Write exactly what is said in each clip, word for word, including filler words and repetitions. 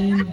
Hello.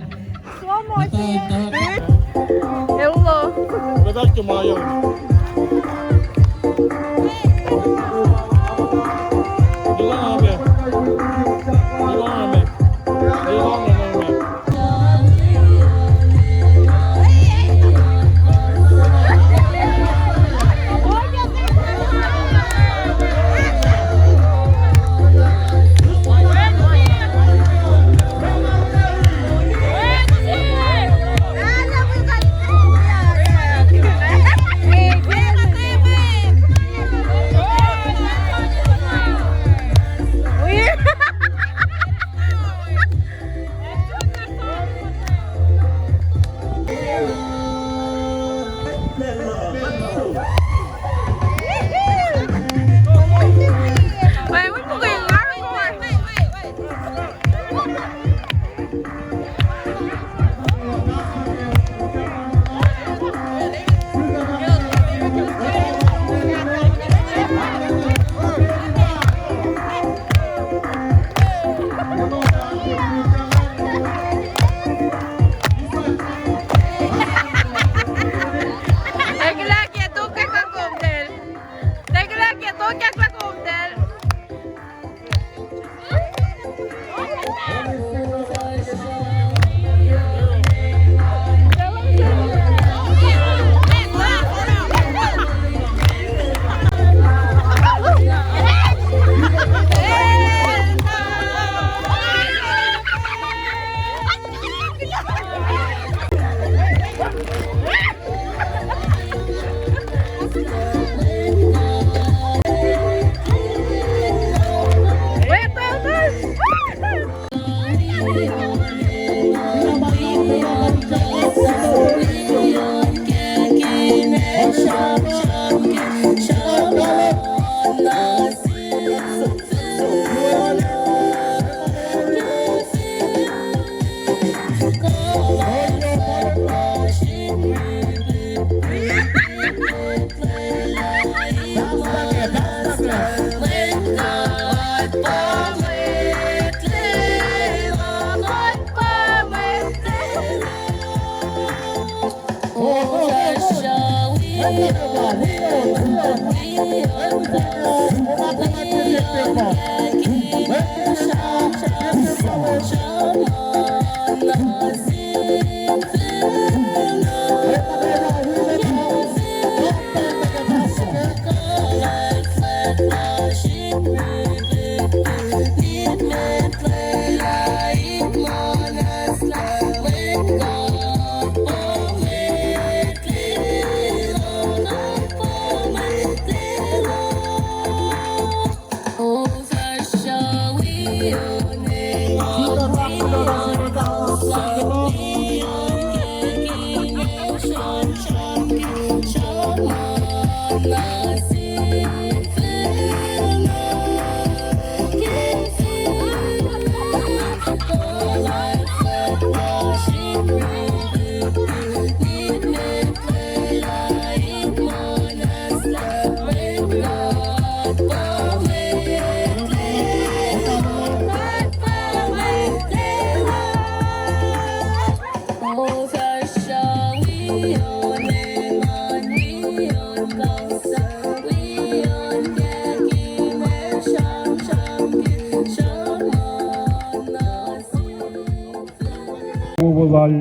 Wo lal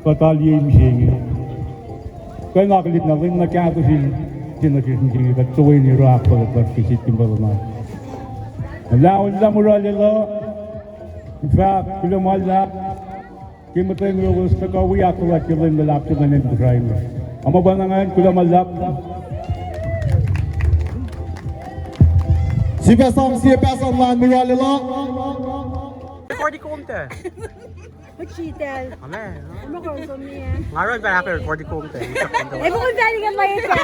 kuht alu ye mihsenge. Kuht akihlen na lwen na kahto sel, tiacna sesr mihsenge, kuht toeni oruh ahkfuhlwact lasr ke siti Pahpah. Lah olah mura lwelah, in fact, kuloh ma luhlahp ke muhtweng lolos tuhkuh wi ahkfuhlwact ke lwen luhlahp se luhn acn Kosrae inge. Ama pwacnwacng kuloh ma luhlahp. Sifac sang sie pahsan lan mura lwelah. Recordi kom ta. Amen. Nga run back after recordi kom ta. Epokon pacl inge ma eis ah.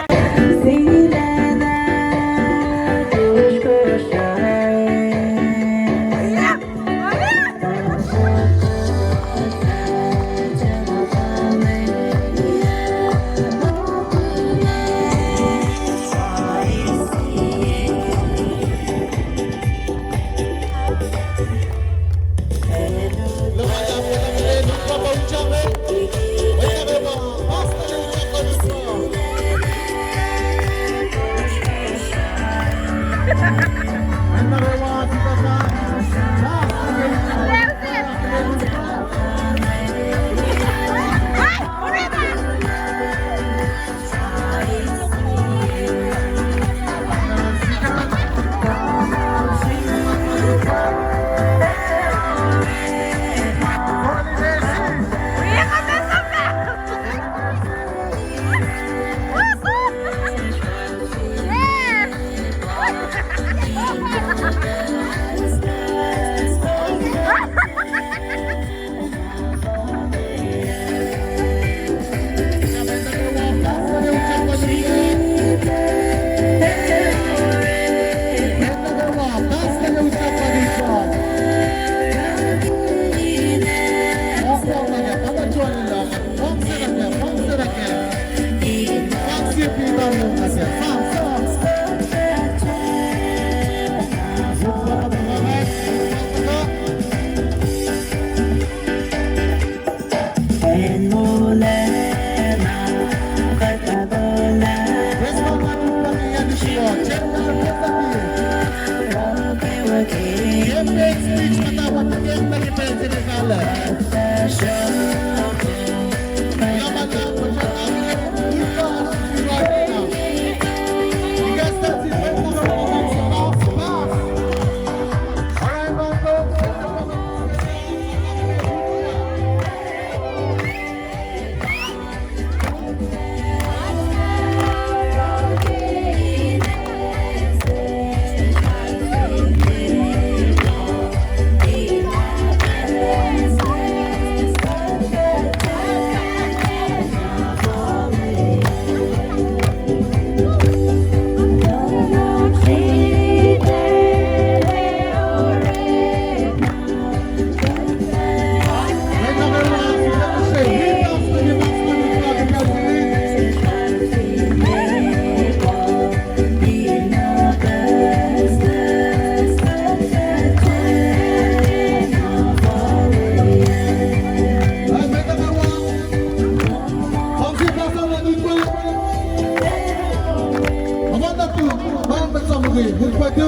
Pacl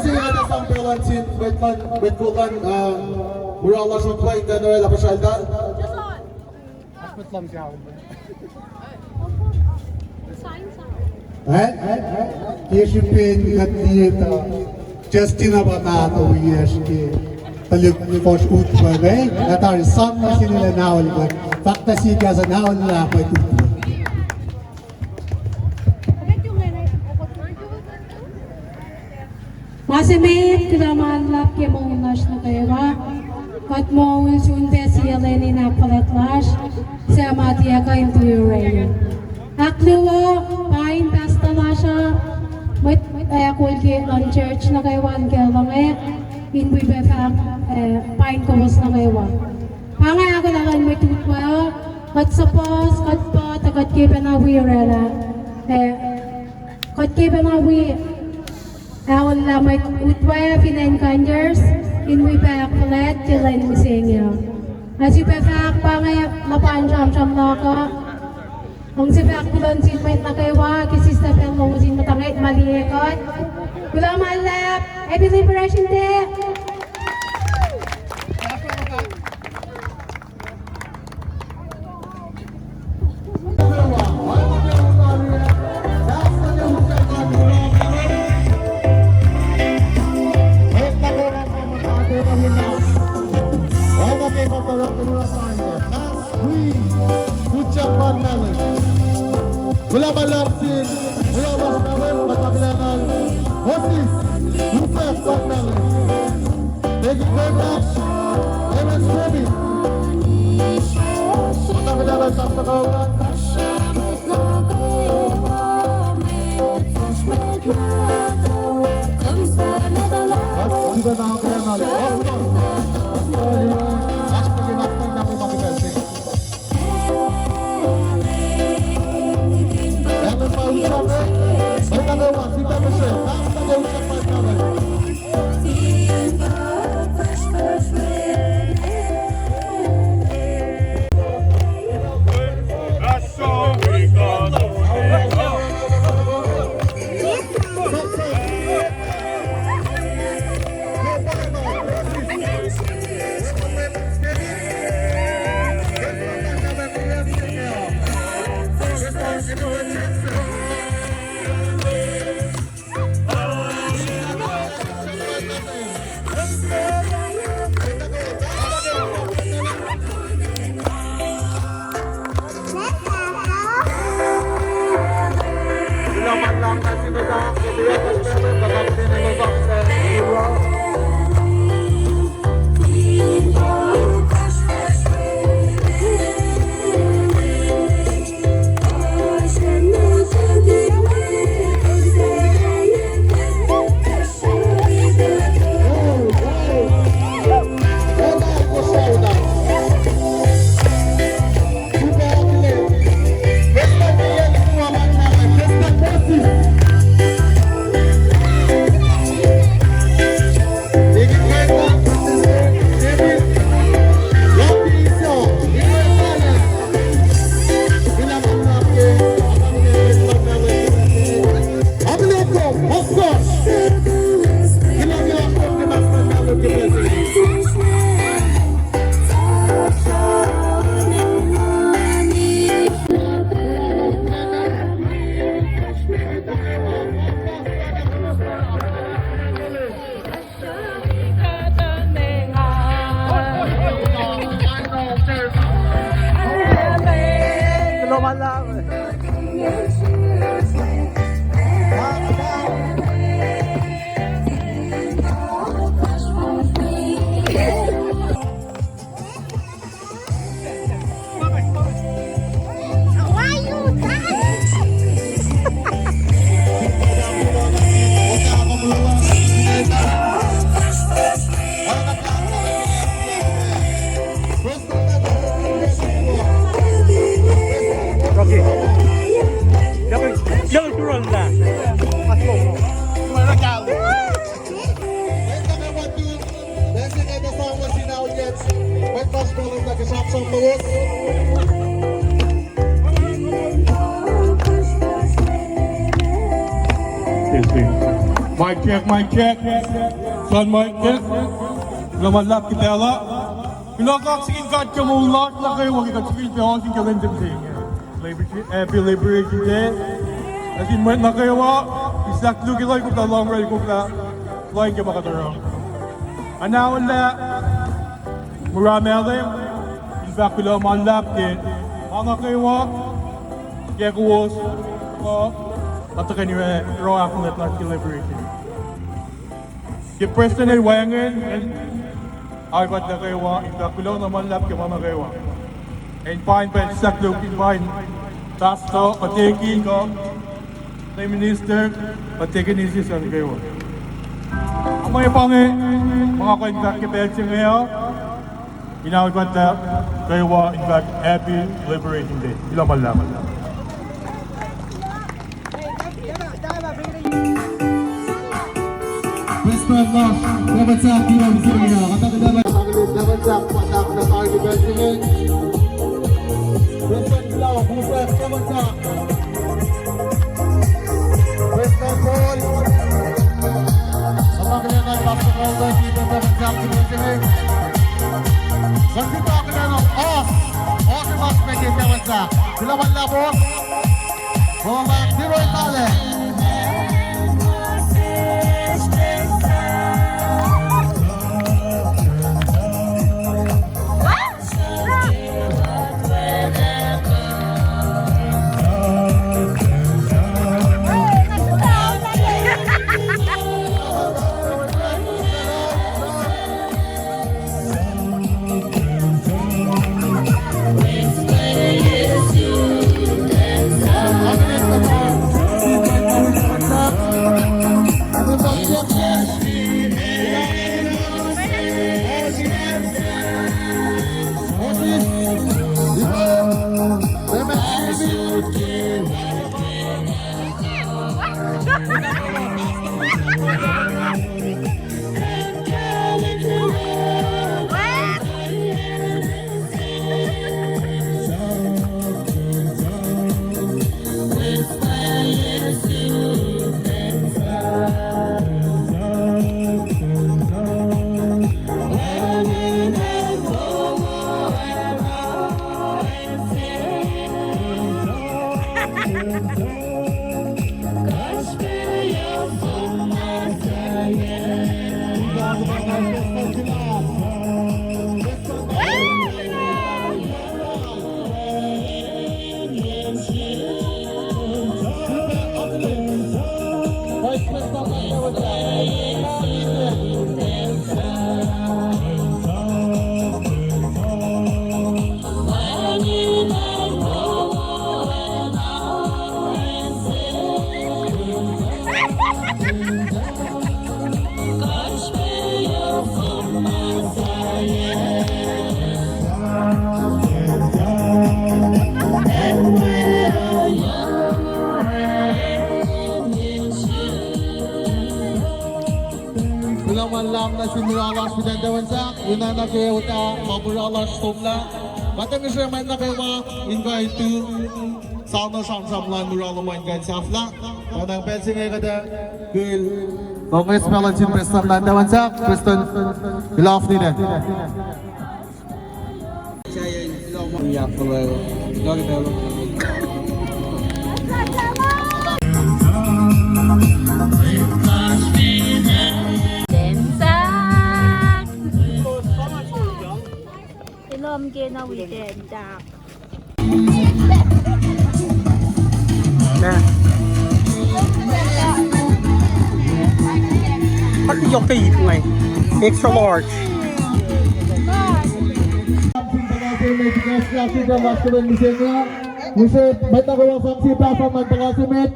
se inge sang pacl luhn sin mwet luhn, mwet kol luhn, uh, mura lasr utwe, in kuh in oraclah puhsraltal. Eh? Ke srihpen kuht liye tuh Justina pa mahtuh wiyacsr ke tuhlihk fuhsr utwe inge, ac tari sang nuh sin el in aol kuht, fahk nuh sihk kahs in aol lah mwet utwe. Ma se met, kuloh ma luhlahp ke moul lasr nuh kwewa. Kuht moul sun pac sie lwen in ahkfuhlwact lasr, suc ma tiac kuh in tui orwaclah. Ahkluo, pain pastor lasr uh, mwet ac kol ke luhn church nuh kwewa in kuloh inge, in wi pac fahk, eh, pain kowos nuh kwewa. Pa inge ahkolah luhn mwet utwe uh, kuht suhpuhs, kuht puhtuh, kuht ke pacna wi oraclah, eh, kuht ke pacna wi aollah mwet utwe fin acn Conyers, in wi pac ahkfuhlwact ke lwen mihsenge uh. Ac sifilpac fahk pa inge luhpan sramsram luhk uh. Luhngse fahk kuloh nuh sin mwet nuh kwewa ke sislah pacl lowos in muhta ngwet ma liye kuht. Kuloh ma luhlahp, Happy Liberation Day! Kuloh ma luhlahp sin, kuloh ma luhlahp, kuloh ma luhlahp, Moses, Yusuf, kuloh ma luhlahp. Thank you very much. Amen. Amen. Mic check, mic check. Sound mic check. Kuloh ma luhlahp ke pacl uh. Kuloh kaksakihn God ke moul lasr nuh kwewa ke kuht sifilpac ohsun ke lwen se inge. Happy Liberation Day. Nuh sin mwet nuh kwewa, sislah luhk ke loh koflah, lohng orwacl koflah, lohng ke ma kuht oruh. Nga na olah mura mahlwem, in fahk kuloh ma luhlahp ke ma nuh kwewa, ke kowos, uh, ma tuhkweni oruh ahkfuhlwact lasr ke Liberation. Ke prestuhn el wacngihn, el, ac kuht nuh kwewa in fahk kuloh na ma luhlahp ke ma nuh kwewa. In pain pacl sahk luk in pain, pastor, kuht tekin kuh, prime minister, kuht tekin isis nuh kwewa. Ac mwe pa inge ma nga kuh in fahk ke pacl se inge uh, in ac kuht nuh kwewa in fahk Happy Liberation Day. Kuloh ma luhlahp. Prestuhn lasr, David Sack, kuloh ma luhlahp. Prestuhn Sack, David Sack. Prestuhn Paul. Kuloh ma luhlahp, boss. Kuloh ma luhlahp nuh sin mura lasr Prestuhn David Sack, oacna ke otac ma mura lasr somlah. Kuht ac ngihsre mwet nuh kwewa in kuh in tu sang nuh sramsram luhn mura lom in kuh in sahflah. Pacna pacl se inge kuht ac kihn lohnges pacl luhn sin Prestuhn David Sack, Prestuhn Ilaf Niten. Ilom ke na wi ten dak. Pati yohk ke ip inge. Extra large. Mwet nuh kwewa sang sie pastor luhn puhla se met.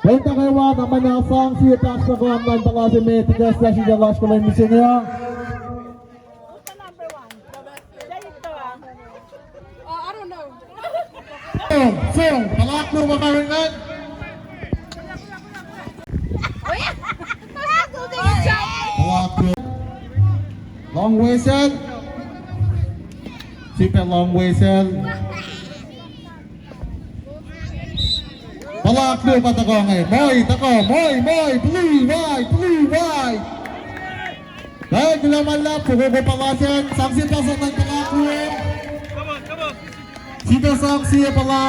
Mwet nuh kwewa na muhna sang sie pastor luhn puhla se met. Ikacslah sita lasr ke lwen mihsenge uh. Song, song, puhlakihn luhk ma karihngihn. Puhlakihn luhk. Long Wesel. Sip ac lohng Wesel. Puhlak luo pa tuhkuh inge. Moi, tuhkuh, moi, moi, blue, wide, blue, wide. Kuloh ma luhlahp, fokoko puhla sacn, sang sie puhla sacn, puhlak luo. Sip ac sang sie puhla.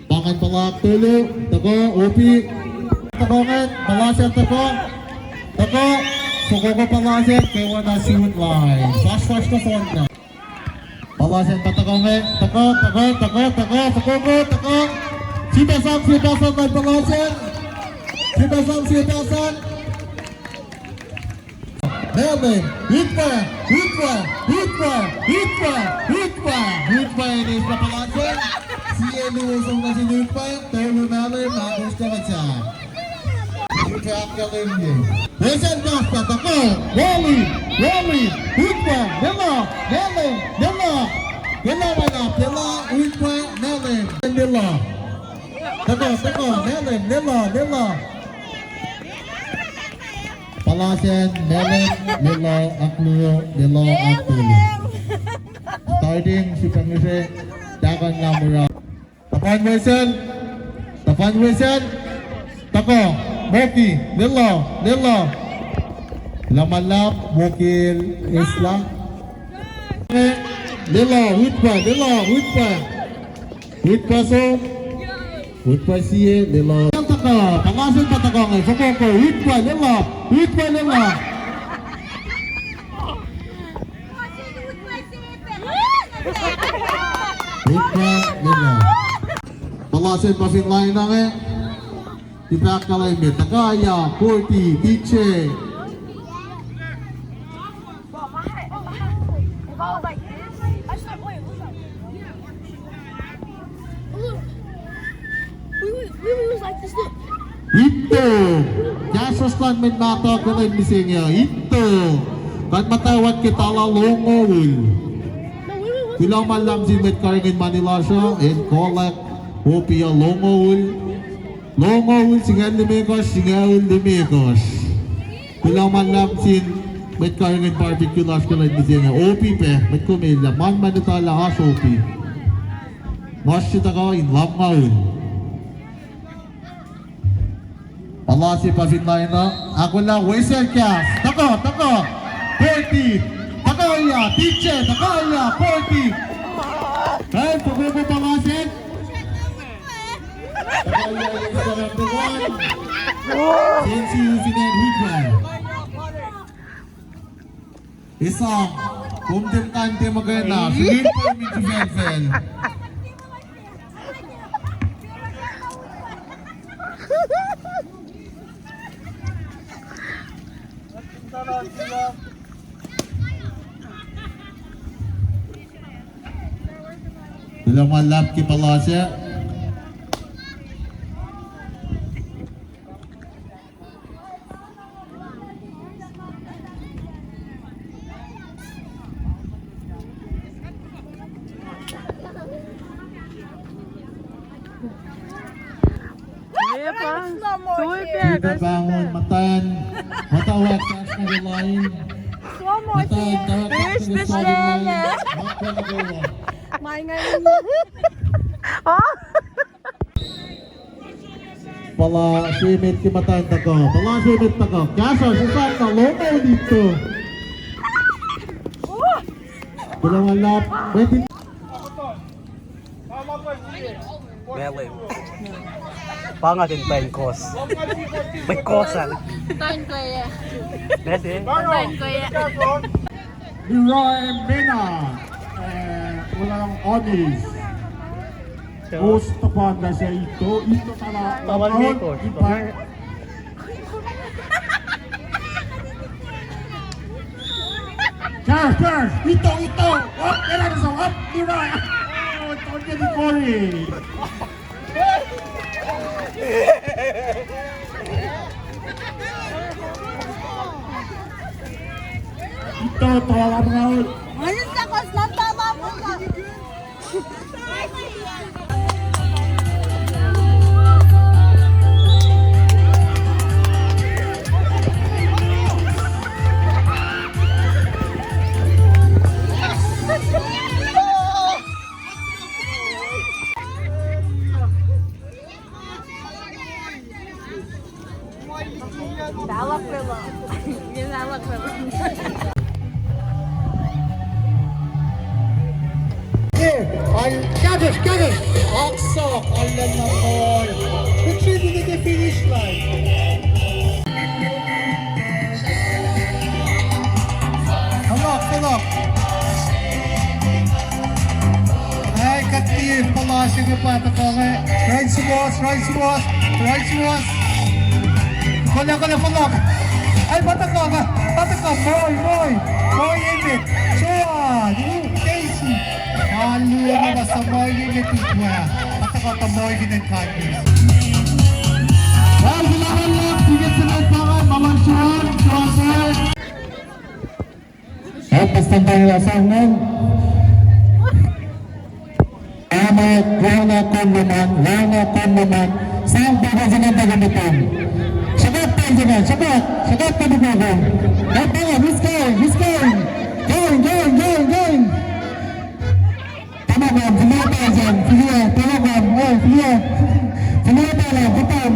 Pangan puhlak tolu, tuhkuh, Opi. Tuhkuh ingacn, puhla sacn tuhkuh. Tuhkuh, fokoko puhla sacn, kwewana sun lain. Fahsr, fahsr, tuhkuh na. Puhla sacn pa tuhkuh inge, tuhkuh, tuhkuh, tuhkuh, tuhkuh, fokoko, tuhkuh. Sip ac sang sie puhla sacn, puhla sacn. Sip ac sang sie puhla sacn. Nelen, Utwe, Utwe, Utwe, Utwe, Utwe, Utwe, eis na puhla sacn. Sie luo som nuh sin Utwe, tolu Nelen, ahkosr Tevasa. Utwe ahkkahlwemye. Wesel Nasta, tuhkuh, Wally, Wally, Utwe, Nelen, Nelen, Nelen. Nelen, Nelen, Utwe, Nelen, Nelen. Tuhkuh, tuhkuh, Nelen, Nelen, Nelen. Puhla sacn, Nelen, Nelen, ahkluo, Nelen, ahktolu. Starting, sip ac ngihsre, Dagon Lamura. Tuhpan Wesel, tuhpan Wesel, tuhkuh, Moki, Nelen, Nelen. Kuloh ma luhlahp, Moki el eslah. Nelen, Utwe, Nelen, Utwe. Utwe som. Utwe sie, Lila. Tuhkuh, puhla sacn pa tuhkuh inge, fokoko, Utwe, Lila. Utwe, Lila. Utwe, Lila. Puhla sacn pa fin lain inge. Tipac ahkkahlwemye, Takaya, Korti, Tiche. Ito, kahsruhsr luhn mwet mahtuh ke lwen mihsenge uh. Ito, kuht muhtwacwacack ke tala longoul. Kuloh ma luhlahp sin mwet karihngihn mani lasr uh, in kolak, opi uh longoul. Longoul singucul limekohsr, singucul limekohsr. Kuloh ma luhlahp sin mwet karihngihn barbecue lasr ke lwen mihsenge. Opi pac, mwet kom elyah, ma ma nuhtalah oasr opi. Ngoasr se tuhkuh in lumngaul. Puhla se pa fin lain uh, ahkolah wesel kahs. Tuhkuh, tuhkuh. Forty. Tuhkuh ya, Tiche, tuhkuh ya, forty. Kal, tuhkuh, tuhkuh, puhla se. Tuhkuh ya, eis na number one. Sensi Usinen Hikwan. Esam, kom tiac muhta in tiac muhkwena, srihpen kom in sifacna. Kuloh ma luhlahp ke puhla se. Ita pahngon muhtwacn, muhtwacwacack fahsr nuh ke lain. Muhtwacn, muhtwacwacack fahsr nuh ke lain. Muhtwacwacack fahsr nuh ke lain. Puhla se met ke muhtwacn tuhkuh. Puhla se met tuhkuh. Kahsruh sesr na longoul ito. Kuloh ma luhlahp. Metin. Mehlem. Pa nga ten pain kos. Pain kos an. Pain ko ya. Mehlem. Pain ko ya. Leroy Mena, eh, ulang Onis. Host upon the say ito, ito tala. Lawan Mekos. Ipa. Charge, charge, ito, ito. Up, Mena, up, Leroy. Oh, ito, ito, Corey. Ito, tala, lawan. Ayun, takos lang, tala, tala. Balak Vela. Ye Balak Vela. Ke, al, kahsruh, kahsruh. Aksak, al lal na mol. Kuksin nuh ke finish line. Fohlohk, fohlohk. Ai, kuht tiac puhla se ke pa tuhkuh inge. Run suwohs, run suwohs, run suwohs. Kole, kole, fohlohk. Ai, pa tuhkuh, pa tuhkuh, moi, moi. Moi, Emit. Soa, u, Casey. Alu, na ma suhmuhi Emit ukwacl. Pa tuhkuh, pa moi, Emit. Well, kuloh ma luhlahp, ticket se met pa inge, ma luhn Sean, Sean Boyd. Ac pastanta lah sang ngan. Ama, rana kom numan, rana kom numan. Sang pacl se ngan tuh kom numan. Sokot pacl se ngan, sokot, sokot pacl se ngan. He's going, he's going, he's going. Going, going, going, going. Come on, man, filiya pacl se, filiya, come on, oh, filiya. Filiya pacl se, come on.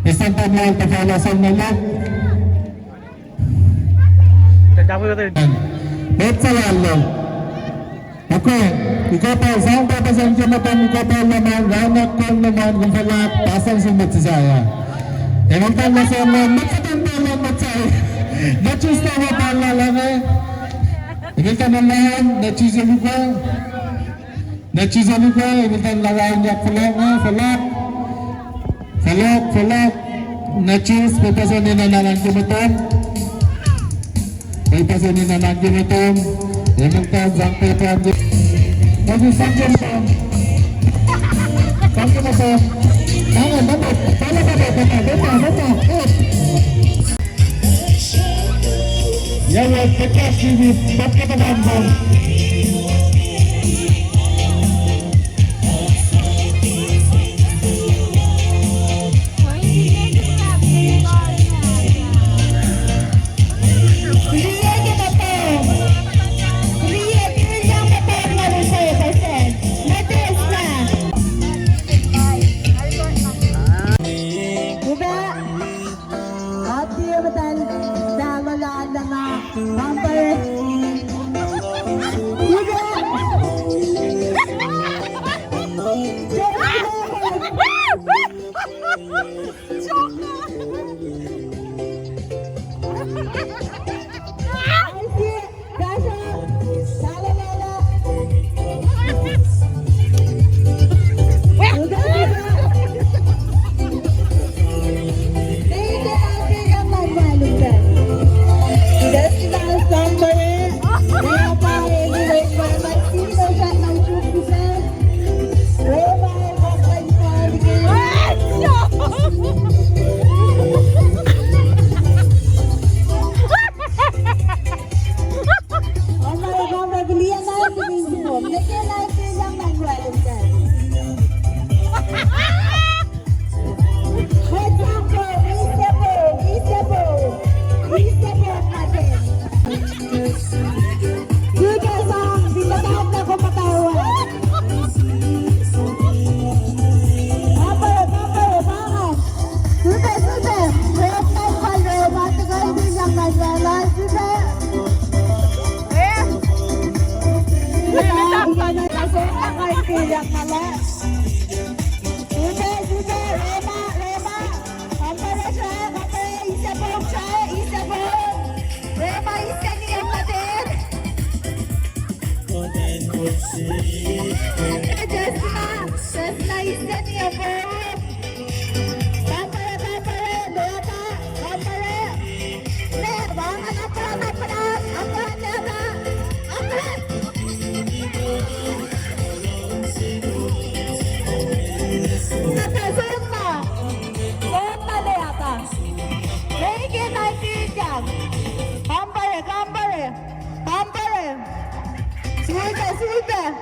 Pastanta lah, pastanta sang ngan. Met se lal. Okay. Ikopa sang pacl se nuh ke muhtuhn, ikopa luhman, rana kom numan, kom fuhlwact, pasang sin mwet Sisaya. Emeltan lah sang ngan, mwet Sisaya, mwet Sisaya. Nuh Tuesday, mwet Sisaya lah ngan. Emeltan lah ngan, nuh Tuesday luko. Nuh Tuesday luko, emeltan lah ngan yak fohlohk, fohlohk. Fohlohk, fohlohk. Nuh Tuesday, pacl se nuh nanalan ke muhtuhn. Pacl se nuh nanalan ke muhtuhn. Emeltan sang pacl se. Pacl se sang ke muhtuhn. Sang ke muhtuhn. Nange, nange, pacl se, pacl se, pacl se, pacl se. Yac, yac, pacl se, pacl se, pacl se. Upac, atie muhtahl, tahlala lana, bumper. Upac. Upac, upac, Rema, Rema. Kampare, kampare, isabok, isabok. Rema, isabok, isabok. Justina, Justina, isabok. Kampare, kampare, Rema, kampare. Kampare, kampare, kampare. Sulpac, sulpac.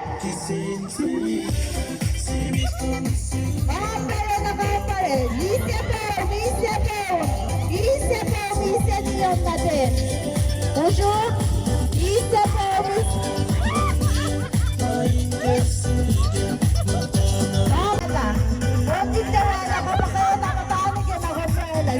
Kampare na kampare. Isabok, isabok. Isabok, isabok, isabok. Usuk. Isabok, isabok. Kampare. Kampare.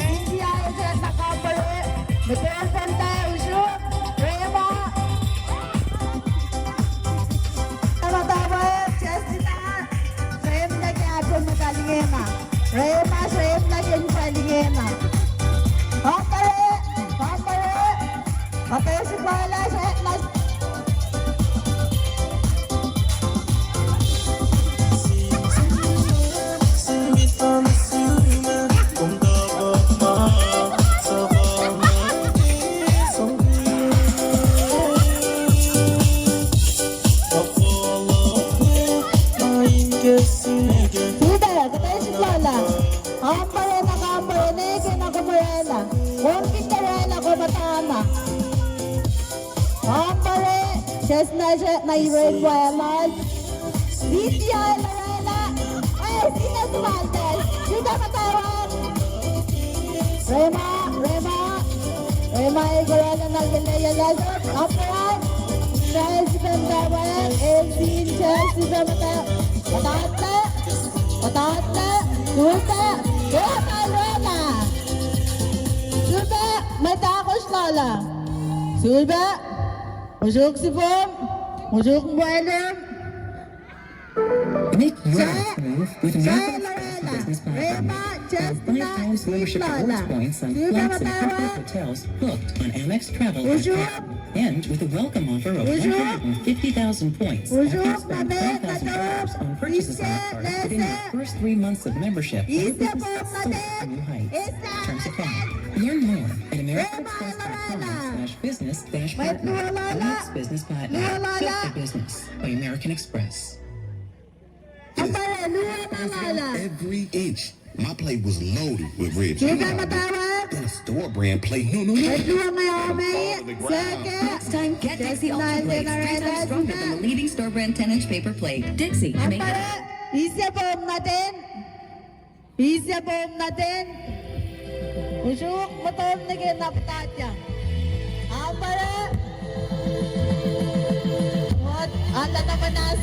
Rema, Rema, Rema, Rema, Rema. Kampare, kampare. Kuhtuh srihpac lah, srihpac lah. Sifilpac, kuhtuh srihpac lah. Kampare na, kampare na, ke na kom oraclah. Kom fin oraclah, kom muhtana. Kampare, sesna, sesna, iren wacngihn. Siti el oraclah. Eh, siti el oraclah. Sifilpac muhtwacwacack. Rema, Rema. Rema el oraclah na ke lwelah. Kampare. Sel sifilpac muhtwacwacack. Elsin, sel sifilpac muhtwacwacack. Muhtwacwacack. Muhtwacwacack. Sifilpac. Sifilpac oraclah. Sifilpac. Mwet ahkosr lal ah. Sifilpac. Usruk sifom. Usruk mwelum. Make your next move with American Express Business Platinum. Earn five times membership rewards points on flights and airport hotels booked on Amex Travel app. And with a welcome offer of one hundred fifty thousand points after spending three thousand dollars on purchases on a card within your first three months of membership, your business can soar to new heights. Terms apply. Learn more at american express dot com slash business dash partner. Amex Business Partner. Built for business by American Express. Every inch. My plate was loaded with ribs. Then a store brand plate. No, no, no. Next time, get Dixie Ultra Plates, three times stronger than the leading store brand ten inch paper plate. Dixie, make it. Easy bomb, nothing. Easy bomb, nothing. Usuk, mutom nuh ke na puhtatya. Ambara. What? Ala na manas.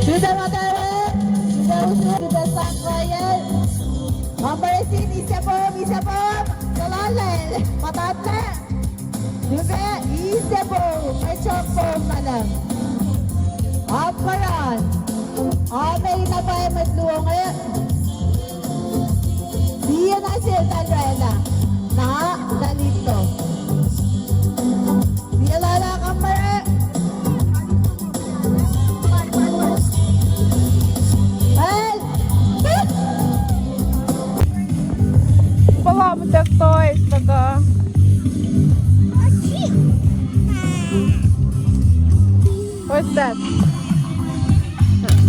Sifilpac muhtwacwacack, sifilpac usuk, sifilpac sang royal. Ambara sin, easy bomb, easy bomb. Salalel, muhtatlac. Sifilpac easy bomb, easy bomb, malam. Apkuhran. Ame na pa mwet luo inge. Sie na sel tal oraclah. Na, na lito. Sie lala kamare. Well. Pala mutak toys, taga. What's that?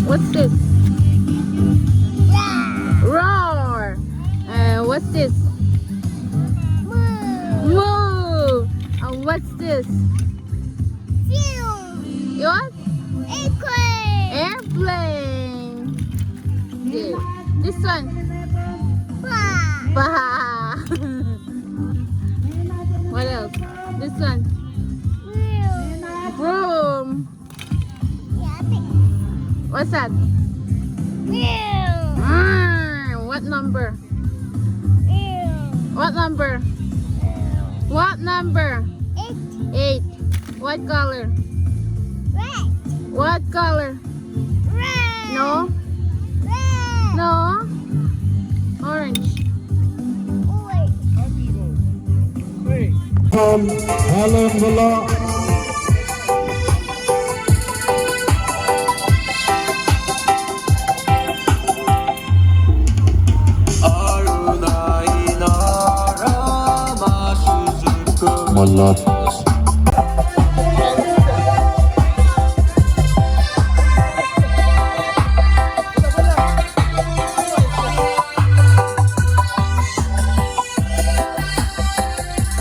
What's this? Roar. Uh, what's this? Moo. And what's this? What? Airplane. Airplane. Okay. This one. Bah. Bah. What else? This one. Broom. Broom. What's that? Broom. Ah, what number? Broom. What number? Broom. What number? Eight. Eight. What color? Red. What color? Red. No? Red. No? Orange. Orange. Um, Alan Mala. Mala.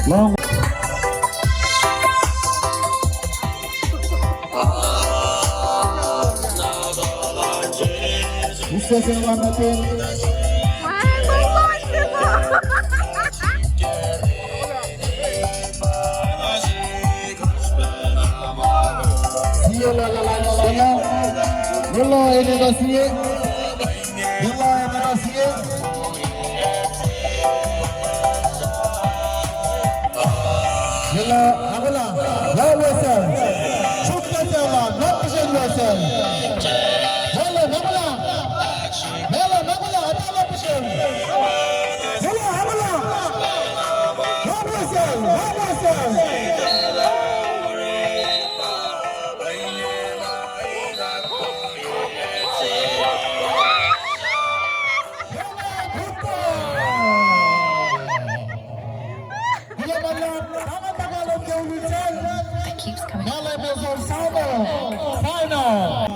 Long. Use se ma nutin. Sie la la la la la. Molo ene na sie. Molo ene na sie. Molo, akola. La wese. Suk wese la. Not the same wese. That keeps coming. Final.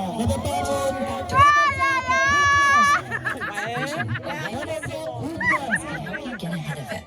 Get ahead of it.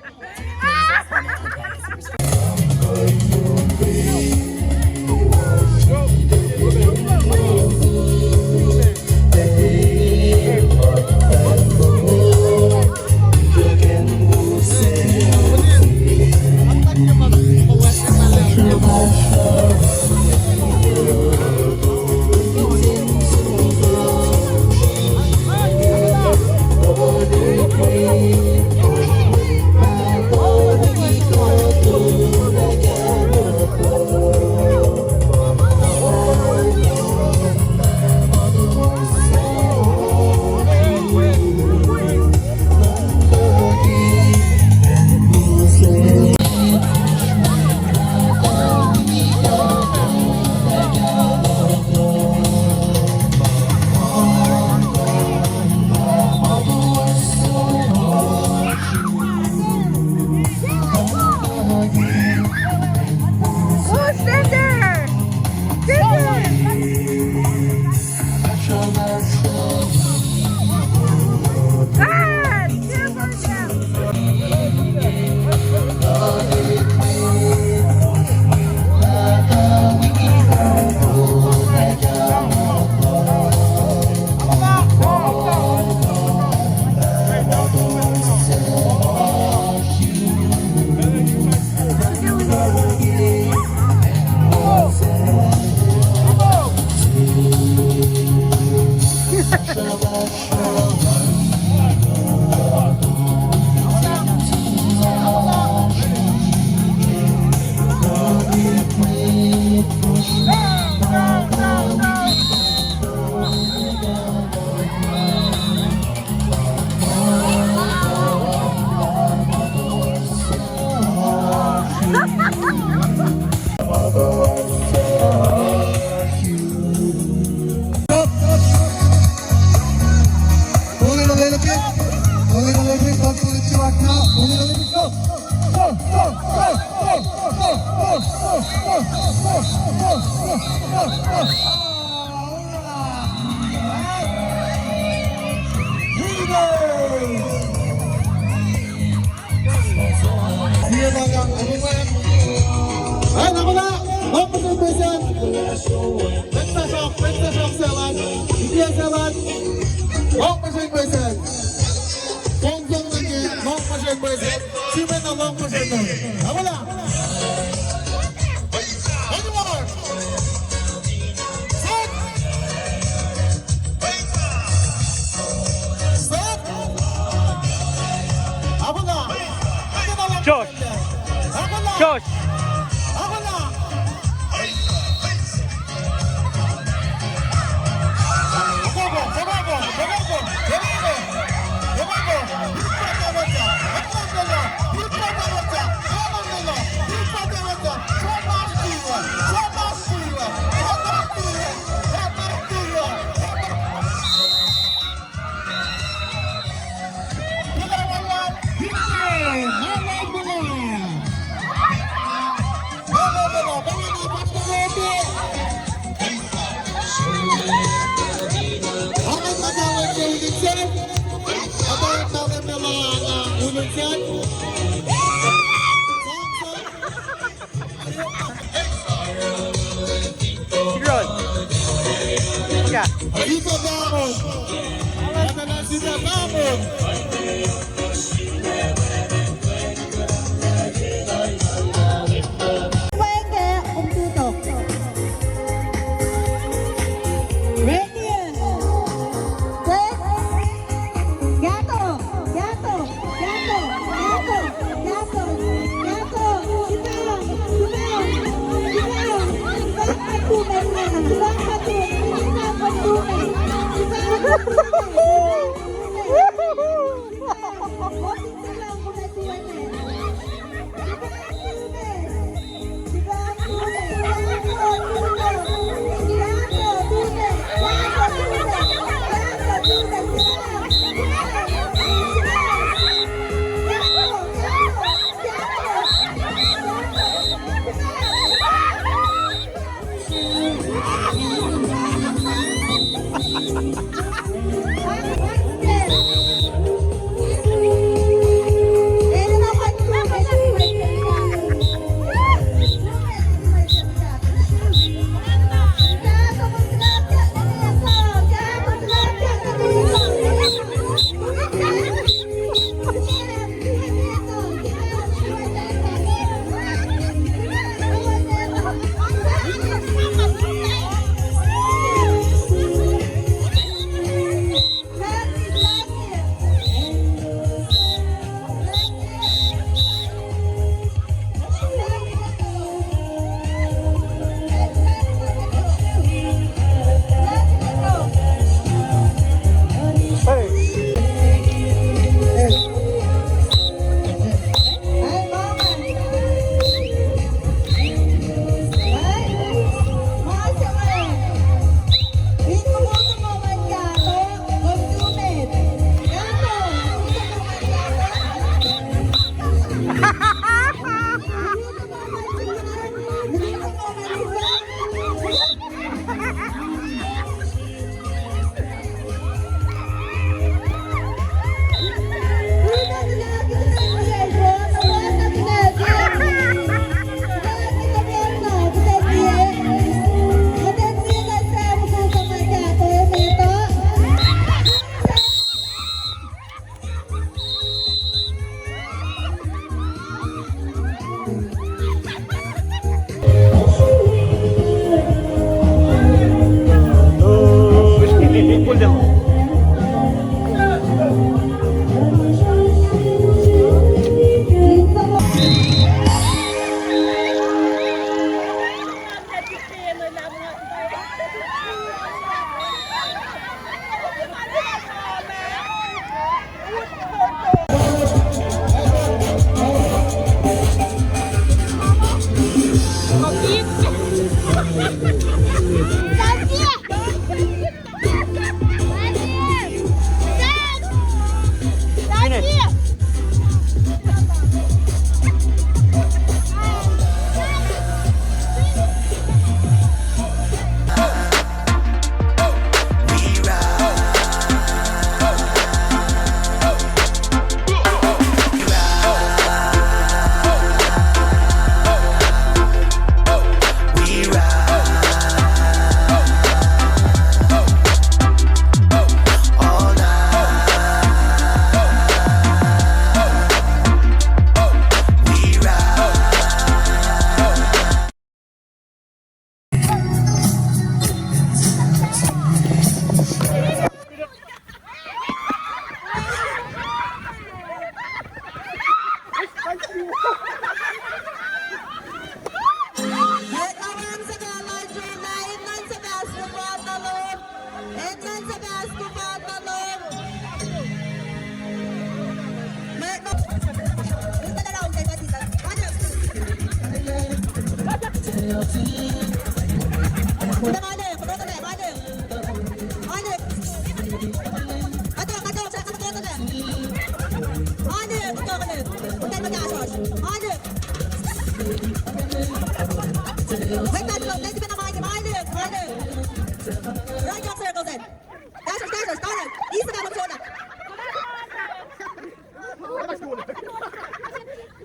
Pull it a little bit. Pull it a little bit. Don't pull it too hard now. Pull it a little bit. Go. Go, go, go. All right. Here we go. All right, now, hold on. Long percent percent. Let's not talk, let's not talk, sell it. If you sell it, long percent percent. Long percent percent. Long percent percent. Two men, long percent percent. Hold on. One more. Set! Stop! Ako na! Ako na lang! Josh! Ako na! Josh! Ako na! Ako na! Sigrol. Ika. Ika Damon. Ika Damon. Wenge umtutok. Ready? Set. Gato, gato, gato, gato, gato, gato. Sit down, sit down, sit down. Sit down, sit down, sit down.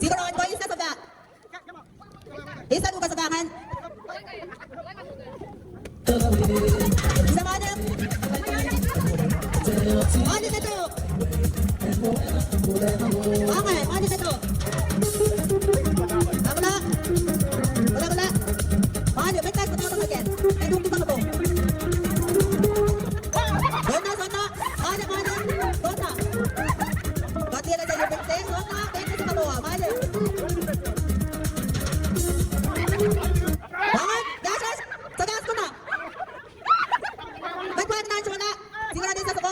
Tiac kuh in kuh in sasuc fahk. Isa nuh ke suhpahngahn. Isa ma nuh. Ma nuh nuh to. Ange, ma nuh nuh to. Akula. Akula, akula. Ma nuh, mwet kais kuhtuh nuh ke. Etuh kuhtuh nuh ko. Soenna, soenna. Ma nuh, ma nuh. Soenna. Kuht liye nuh ke yurin se, soenna. Mwet kais kuhtuh nuh ko. Ma nuh. Wacngihn, kahsruhsr, suhfahsr kuhna. Mwet wacngihn an sona, singucul an eis suhfal.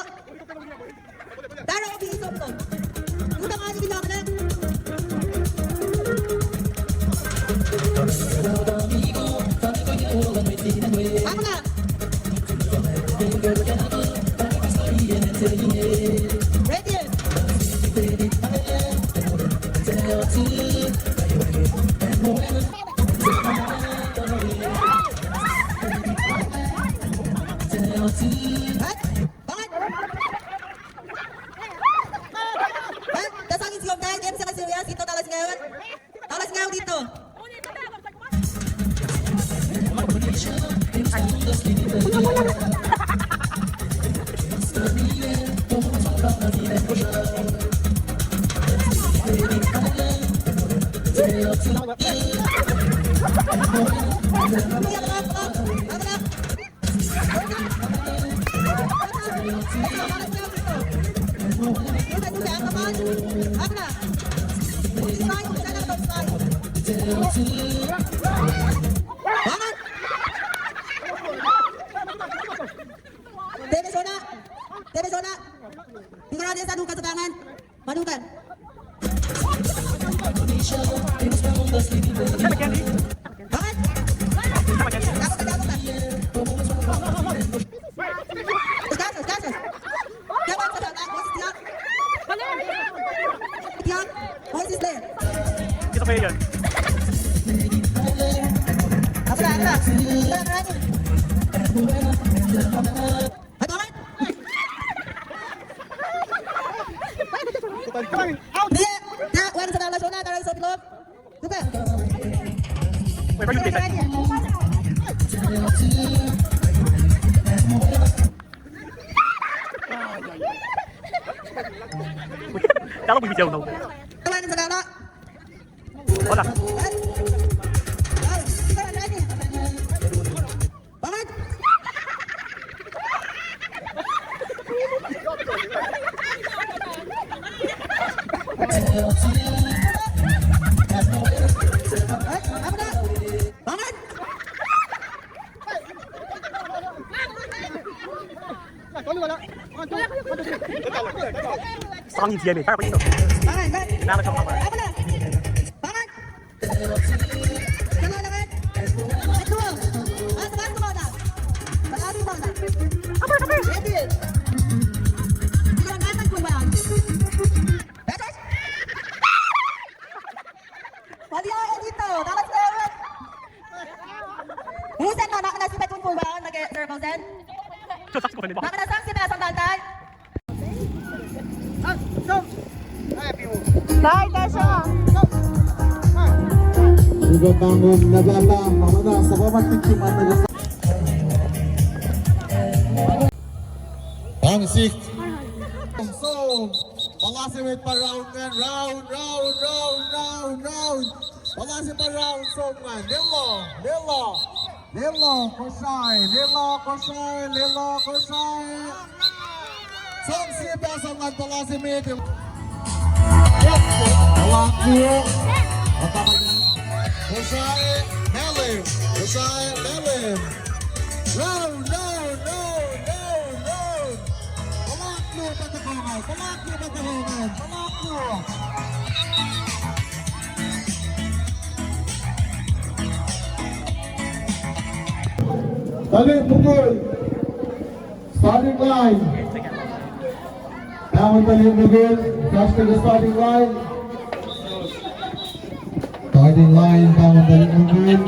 Akuna. Ready? Cut. Bangan. Cut. Tasan in siom tayo, game se serious, ito talas ngayon. Talas ngayon dito. Tebe sona. Tebe sona. Tingkana desa nuka sekangan. Manukan. Bangan. Dapat, dapat. Gas, gas, gas. Dapat, dapat. Tiang. Tiang. Voices player. Ito kayo yan. Apa, apa? Apa, apa? Ito, ito, ito. Out. Dia, dia, wan sa dalas, wala, dalas, sa pilok. Super. Wait, where you take that? Dalam video, no. Wan sa dalas. Wala. Bangan! Bangan! Bangan! Bangan! Bangan! Usen ma, ma kuh na sifacna tun full round nuh ke circle sacn. Ma kuh na sang sifacna sang taltal. Taita sa. Ika tangon na pahpah, ma kuh na sifacna tun full round. Ang sik. So, puhla se met pa round ngan, round, round, round, round, round. Puhla se pa round som ngan. Lelo, lelo, lelo, Kosrae, lelo, Kosrae, lelo, Kosrae. Som sie pa som ngan puhla se met. Puhla ku. Kosrae, Malem, Kosrae, Malem. Round, round, round, round, round. Puhla ku, patukongan, puhla ku, patukongan, puhla ku. Tuhlihk mukul, starting line. Pahngon tuhlihk mukul, fahsr ke starting line. Starting line, pahngon tuhlihk mukul.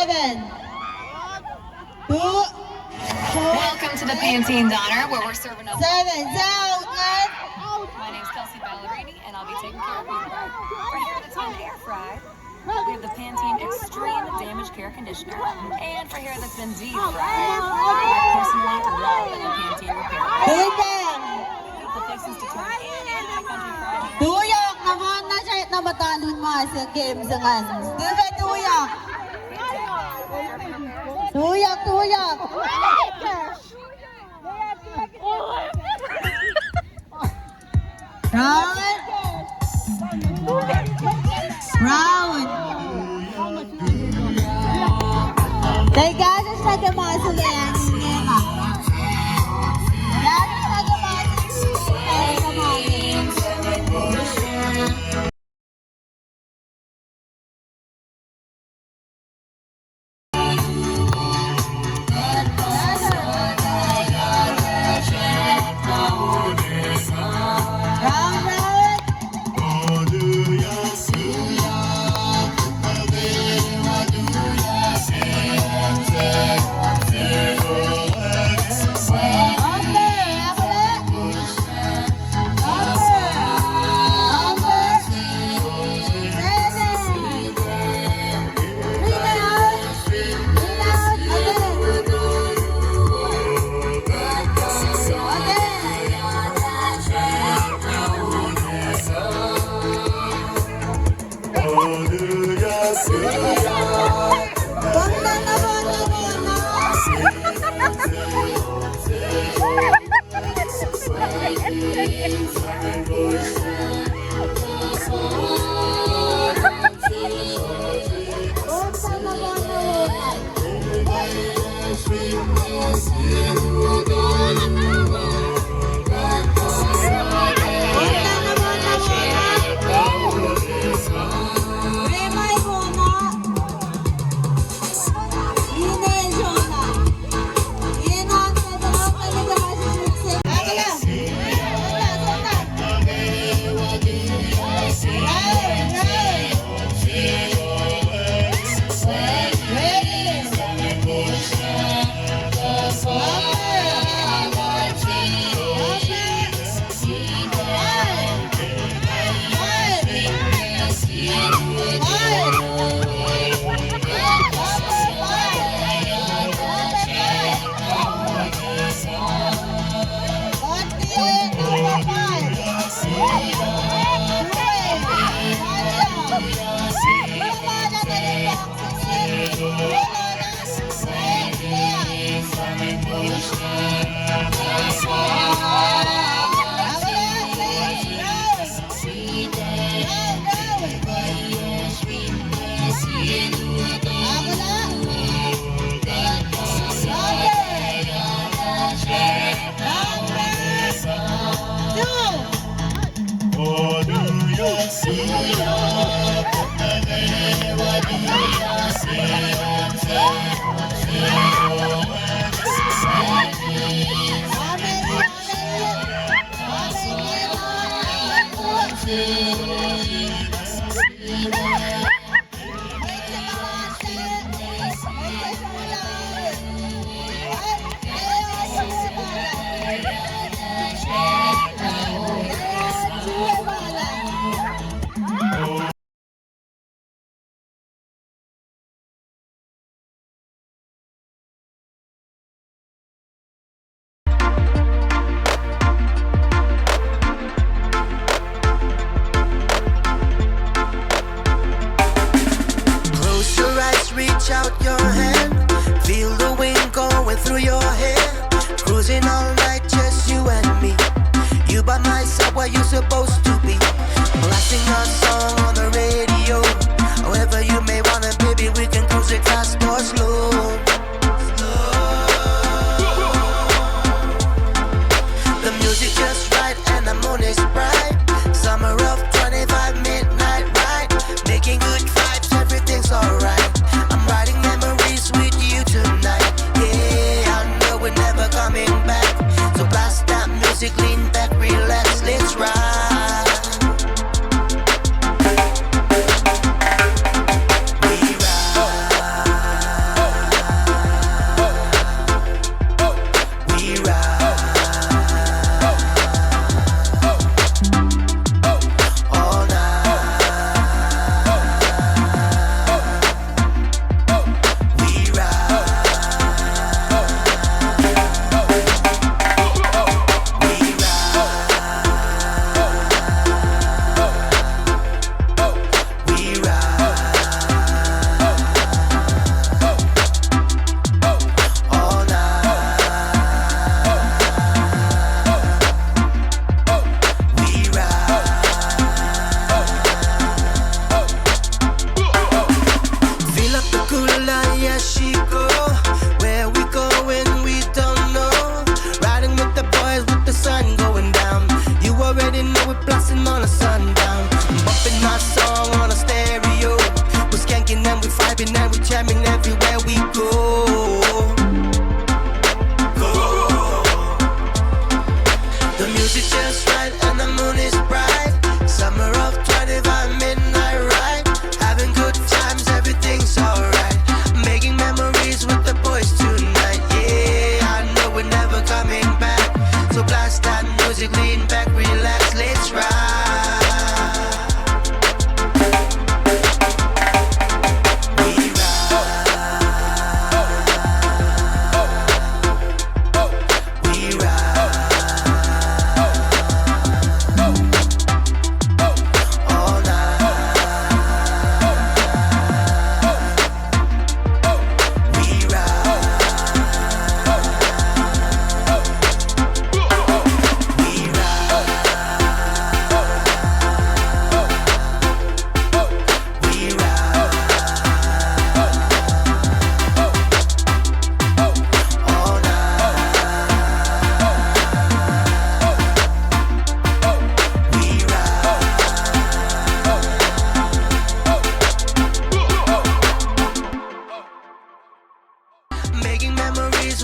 Seven. Two. Four. Welcome to the Pantene Diner, where we're serving up seven. Out, man. My name's Kelsey Ballerini, and I'll be taking care of you. For hair that's on air fry, we have the Pantene Extreme Damage Care Conditioner. And for hair that's been deep fried, I personally love the Pantene Repair. Good man. Tuyak na ma na siya na matalun ma sa game sa ngan. Tuyak, tuyak. Tuyak, tuyak. Round. Round. They got us like a muscle and Close your eyes, reach out your hand. Feel the wind going through your hair. Cruising all night, just you and me. You by my side, where you supposed to be. Blasting our song on the radio. However you may wanna, baby, we can cruise it fast or slow. The music just right and the moon is bright. Summer of twenty-five midnight ride. Making good vibes, everything's alright. I'm writing memories with you tonight. Yeah, I know we're never coming back. So blast that music, lean back, relax, let's ride.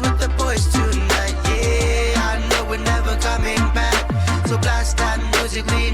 with the boys tonight. Yeah, I know we're never coming back. So blast that music, lead